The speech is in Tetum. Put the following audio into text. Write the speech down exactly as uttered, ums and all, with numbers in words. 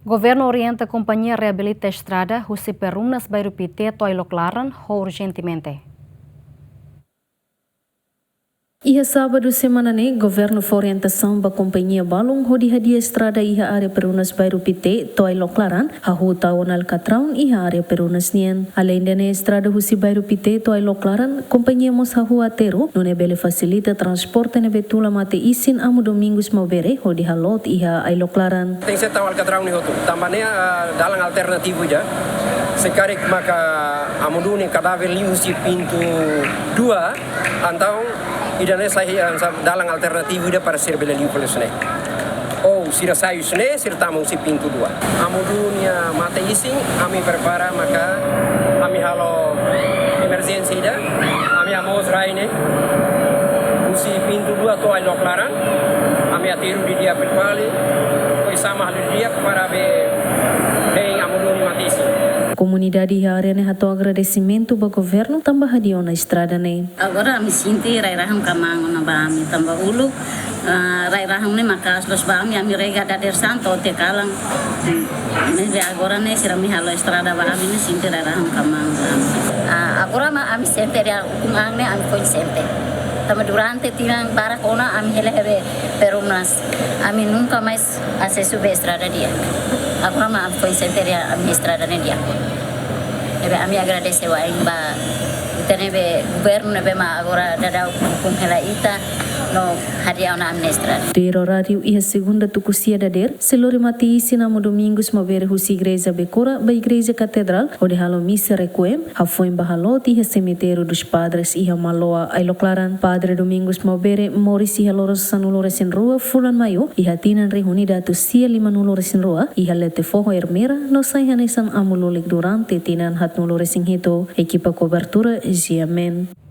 Governu orienta kompañia reabilita estrada husi Perumnas Bairru Pite to'o Ailoklaran ho urjentemente. Iha sábadu semana ne'e, governu fó orientasaun ba kompañia balun hodi hadi'a estrada iha área Perumnas Bairru Pite to'o Ailoklaran, hahú tau ona alkatraun iha área Perumnas nian. Aleinde ne'e, estrada husi Bairru Pite to'o Ailoklaran, kompañia mós hahú aterru, nune'e bele fasilita transporte ne'ebé tula mate-isin Amu Domingos Maubere hodi haloot iha Ailoklaran. Tenke tau alkatraun ne'e hotu. Tanba ne'e, ah, dalan alternativu ida. Se karik maka Amu Duni kadáver liu husi pintu dua, entaun ida-ne'e sai, ah, dalan alternativu ida para sira bele liu fali husi ne'e. Ou sira sai husi ne'e, sira tama husi pintu dua. Amu Duni nia mate-isin, ami prepara maka ami halo emerjénsia ida, ami hamoos rai ne'e husi pintu dua to'o Ailoklaran, ami aterru didi'ak fali, depois sama halo didi'ak para be hein Amu Duni nia mate-isin. Komunidade iha área ne'e hato'o agradesimentu ba governu tanba hadi'a ona estrada ne'e. Agora ami sente rai-rahun kmaan ona ba ami tanba uluk, ah, rai-rahun ne'e maka'as loos ba ami, ami rega dadeer-saan to'o tiha kalan. Hmm. Ne'ebé agora ne'e sira mai halo estrada ba ami ne'e sente rai-rahun kmaan ba ami. Ah, agora mak ami sente dehan ukun-an ne'e ami foin sente. Tanba durante tinan barak ona ami hela iha Perumnas. Ami nunka mais asesu ba estrada di'ak. Agora mak ami foin sente dehan ami estrada ne'e di'ak. Ne'ebé ami agradese wa'in ba ita ne'ebé governu ne'ebé mak agora daudaun ukun hela ita no hadi'a ona ami-nia estrada. Tuir oráriu iha segunda tuku sia dadeer, sei lori mate-isin Amu Domingos Maubere husi Igreja Becora ba Igreja Katedrál, hodi halo misa requiem, hafoin ba haloot iha Cemitério dos Padres iha Maloa, Ailoklaran. Padre Domingos Maubere moris iha loron sanulu-resin-rua fulan Maiu, iha tinan rihun ida atus sia lima-nulu-resin-rua, iha leten foho Ermera, no sai hanesan amu lulik durante tinan haatnulu-resin-hitu. Ekipa kobertura, G M N.